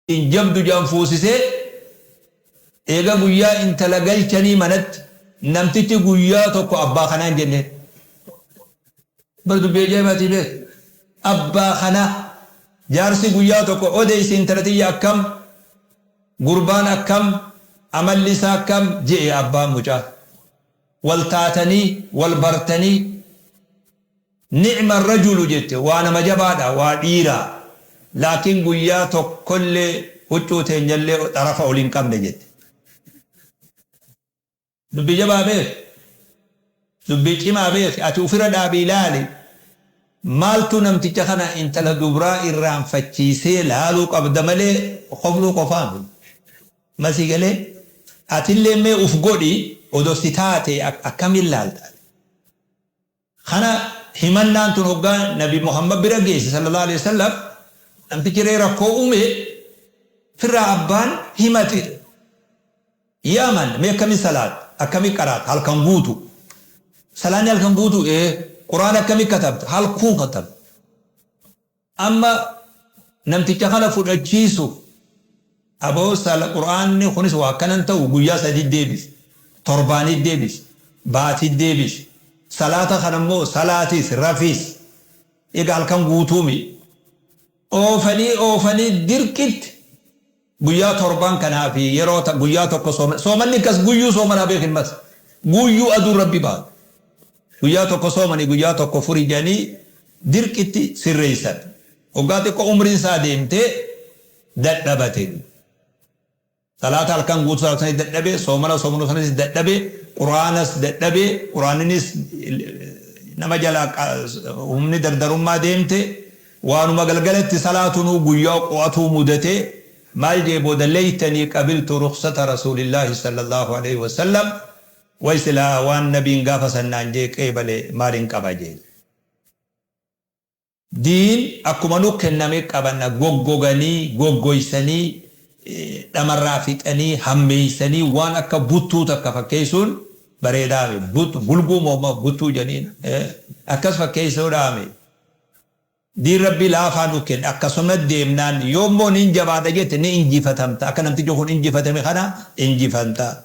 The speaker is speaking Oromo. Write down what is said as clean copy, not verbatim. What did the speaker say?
Hin jabdu jaan fuusisee, eega guyyaa intala galchanii manatti namtichi guyyaa tokko abbaa kanaa hin jenneen. Bar dubbii ajaa'ibaatii beek. Abbaa kanaa jaarsi guyyaa tokko odeessi, intala tiyya akkam, gurbaan akkam, amalli isaa akkam je'e abbaan mucaa. Wal taatanii wal bartanii, Ni'ma rajulu jette, waa nama jabaadha, waa dhiiraa, laakiin guyyaa tokkollee huccuu teenyallee xarafa ol hin qabne jette. Dubbii jabaa beeki. Dubbii cimaa beeki. Ati ufirra dhaabii laali. Maaltu namticha kana intala dubraa irraanfachiisee laaluu qabda malee kofluu qofaa miti. Ma si galee? Atillee mee uf godhi, odoo si taate akkamiin laalta ati? Kana himannaan tun hoggaa Nabi Muhammad bira geesse sallallahu aleyhi wasallam, namtichi ree rakkoo uume firraa abbaan himate. Yaman mee akkami salaat, akkami qaraat halkan guutu? Salaanni halkan guutu? Ee. Qur'aana akkami katabta? Halkuu katabta. Amma namticha kana fudhachiisuuf, aboo sala qur'aanni kunis waa akkanan ta'u, guyyaa sadi deebisi, torbaanit deebisi, baatit deebisi, salaata kana immoo salaatis rafiis, egaa halkan guutuumi. Oofanii oofanii dirqitti guyyaa torban kanaa fi yeroo guyyaa tokko soomana. Soomanni akkas guyyuu soomanaa beekin mas. Guyyuu aduun Rabbi baatu. Guyyaa tokko soomani, guyyaa tokko furi jedhanii dirqitti sirreessan. Waggaa xiqqoo umriin isaa deemtee dadhabate. Salaata halkan guutuu salaatu sanis dadhabe, soomana soomanuu sanis dadhabe, Qur'aanas dadhabe, Qur'aaninis nama jalaa humni dardarummaa deemte. Waanuma galgala itti salaatunuu guyyaa qu'atuu mudate. Maal jee booda? Laytanii qabiltu rukhsata rasuulillaahi sallallahu aleyhi wasallam, way silaa waan nabiin gaafa san naan jee qeebale maalin qaba jee. Diin akkuma nu kenname qabanna. Goggoganii, goggoysanii, dhamarraa fixanii, hammeeysanii waan akka buttuu takka fakkeessuun bareedaami. Bulguu moo buttuu janiin akkas fakkeessuudhaami. Diin Rabbii laafaa nu kenne, akkasuma deemnaan, yoommoo nin jabaadha jette ni injifatamta. Akka namtichi kun injifatame kana injifamta.